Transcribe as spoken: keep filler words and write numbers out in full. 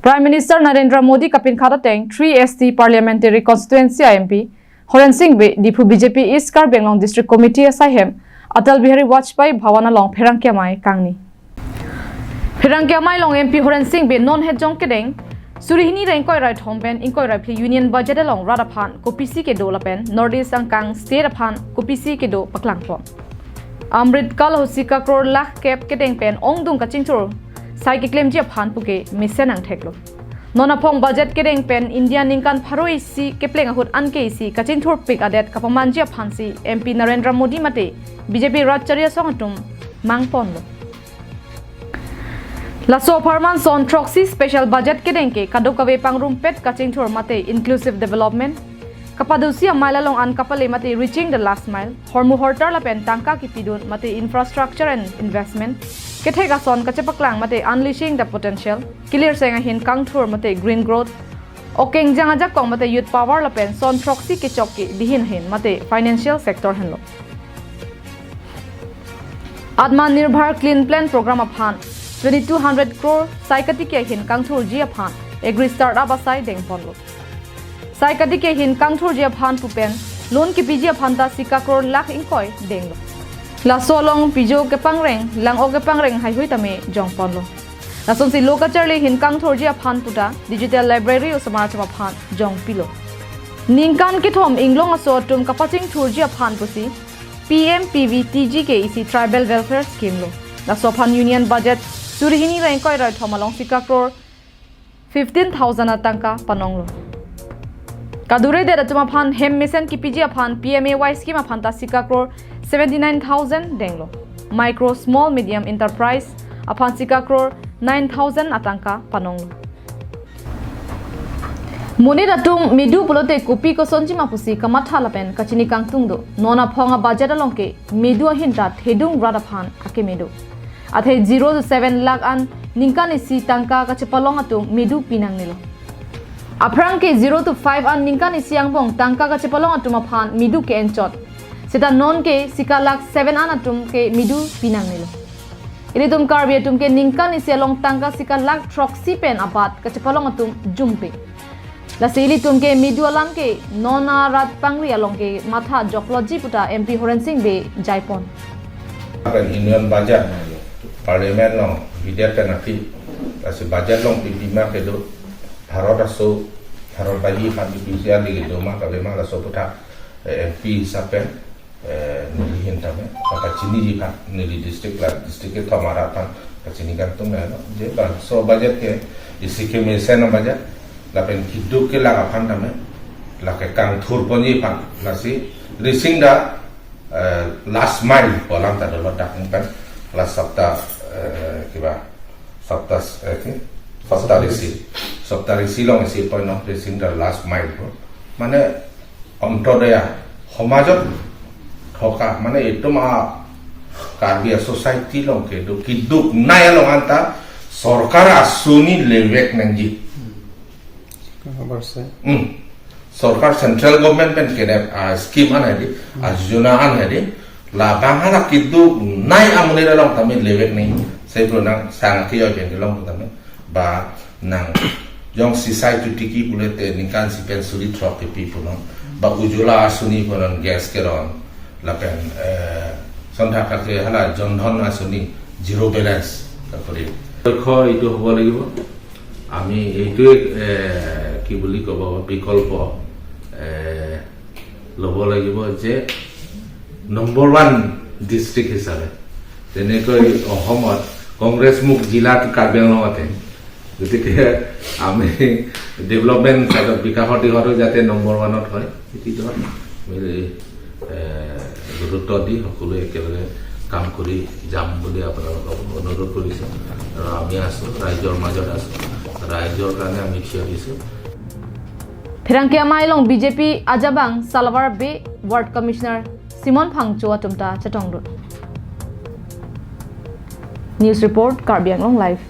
Prime Minister Narendra Modi kapinkhat ateng three S T Parliamentary Constituency a-M P Horen Sing Bey, Diphu B J P East Karbi Anglong District Committee asaihem Atal Bihari Vajpayee Bhawan along pherangke amei kangni. Pherangke amei along M P Horen Sing Bey non het jong kedeng suri hini ra ingkoi ra kethom pen ingkoi ra phli Union Budget along rat aphan kopisi kedo lapen North East angkang state aphan kopisi kedo paklangpon. Amrit Kal ahut sika crore lakh kep kedeng pen ongdung kachingthur sai keklemji aphan puke mesen angtheklo. Non aphong budget kedeng pen India ningkan pharo isi kepleng ahut anke isi kachingthurpik adet kapamanji aphansi M P Narendra Modi mate B J P rat chari asong atum mangponlo. Laso apharman son throksi special budget kedeng ke kadokave pangrumpet kachingthur mate inclusive development kapadosi amei along an kapale mate reaching the last mile, hormu hortar lapen tangka kipidun mate infrastructure and investment, kethek ason kachepaklang mate unleashing the potential, kilirseng ahin kangthur mate green growth, okengjang ajakong mate youth power lapen son throksi kechok ke dihin ahin mate financial sector henlo. Atmanirbhar Clean Plant Program aphan twenty two hundred crore sai katiki ahin kangthurji aphan agri startup asai dengponlo. Sai katiki ahin kangthurji aphan pupen loan kipiji aphan ta sika crore lakh ingkoi denglo. Laso along pijo kepangreng, lang-o kepangreng haihui tame jongponlo. Lasonsi lo kacharli ahin kangthurji aphan puta digital library osomar atum aphan jongpilo. Ningkan kethom inglong aso atum kapachingthurji aphan pusi P M P V T G K isi Tribal Welfare Scheme lo. Laso aphan Union Budget suri hini ra ingkoi ra kethom along sika crore fifteen thousand atangka panonglo. Kaduredet atum aphan hem mesen kipiji aphan P M A Y scheme aphan ta sika crore seventy nine thousand denglo. Micro, small, medium enterprise aphan sika crore nine thousand atangka panonglo. Monit atum medu pulote kopi kosonji ma pusi kamatha lapen kachini kangtung do. Non aphong a-budget along ke medu ahin ta thedung rat aphan akeme do. Athe zero to seven lakh an ningkan isi tangka kachepalong atum medu pinangnelo. Aphrang ke zero to five an ningkan isi angbong tangka kachepalong atum aphan medu ke-enchot. Seta non ke sika lakh seven an atum ke medu pinangnelo. Ilitum Karbi atum ke ningkan isi along tangka sika lakh throksi pen abat kachepalong atum jumpe. Lasi ilitum ke medu alam ke non arat pangri along ke matha jokloji puta M P Horen Sing Bey jaipon. Lapen Union Budget Parliament along bidet pen aphi, lasi budget along pipima kedo Bharat aso, Bharat bahi aphan pipiji ali kedo ma kave ma laso puthak, eh, M P hisap pen, eh, neli ahin tame, apa chiniji aphan, neli district la, district kethom arat aphan kachini kangtung lo, je bangso budget ke isi kemesen a-budget, lapen keduk kelak aphan tame, lake kangthurponji aphan, lasi reaching the, eh, last mile pu alam ta dolo dak pen, last sapta, eh, kiba, sapta, eh, ki? Sapta risi. Sapta risi along isi point of reaching the last mile pu. Mane, Antyodaya সমাজত থকা, মানে, একদম a Karbi a society along kedo keduk nai along anta sorkar asoni levek nangji. Kabar se. Hmm. Sorkar central government pen kedep a scheme an hedi, a yojana an hedi, labang hala keduk nai amonit along tame levek nangji. Sai pulo nang sang ke yo pen along tame ba nang jongsi sai chotiki pulote ningkan isi pen suri throk kepi punon. Ba Ujjwala asoni punon, gas keron. Lapen, eh, sonthak ke hala Jan Dhan asoni zero balance kapuri. লক্ষ্য এইটো হ'ব লাগিব। আমি এইটোৱে, এ, কি বুলি ক'ব, বিকল্প, এ, ল'ব লাগিব যে নম্বৰ ওৱান ডিষ্ট্ৰিক্ট হিচাপে। যেনেকৈ অসমত কংগ্ৰেছ মুক্ত জিলাটো কাৰ্বি আংলঙতে। গতিকে আমি ডেভেলপমেণ্ট চাইডত, বিকাশৰ দিশতো যাতে নম্বৰ ওৱানত হয়, সেইটো দিশত আমি, এ, গুৰুত্ব দি সকলোৱে একেলগে কাম কৰি যাম বুলি আপোনালোকক অনুৰোধ কৰিছোঁ। আৰু আমি আছোঁ, ৰাইজৰ মাজত আছোঁ, ৰাইজৰ কাৰণে আমি থিয় দিছোঁ। Pherangke amei along B J P ajabang Salavar Bey Ward Commissioner Simon Phangcho atum ta chetongdun. News report, Karbi Anglong Live.